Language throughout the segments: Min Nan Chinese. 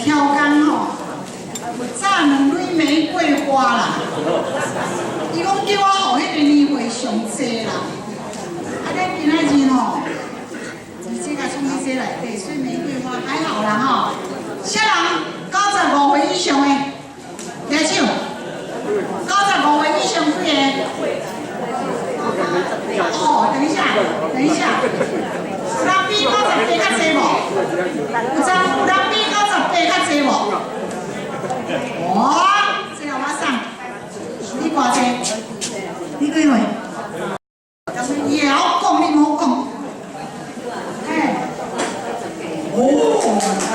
超工吼，紮兩蕊玫瑰花啦。伊講叫我予彼個年會上濟啦。啊，咱今仔日吼，你這個創佇這內底，所以玫瑰花還好啦吼。啥人95歲以上的？舉手。95歲以上幾个？哦，等一下，等一下，有人比98較濟無？有人比98較濟無？哇，這個我送，你偌濟？你幾歲？也曉講，你莫講。嘿，哦，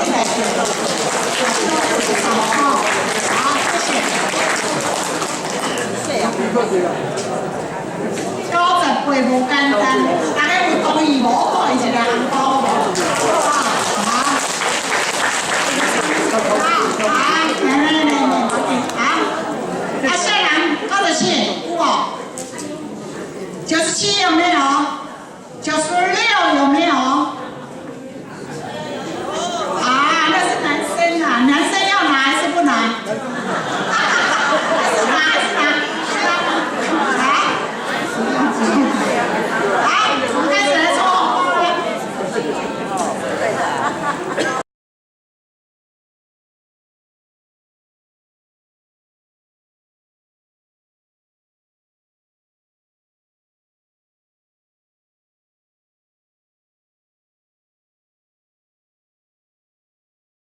你來。好，好，謝謝。98無簡單，大家有同意無？我看伊一个紅包。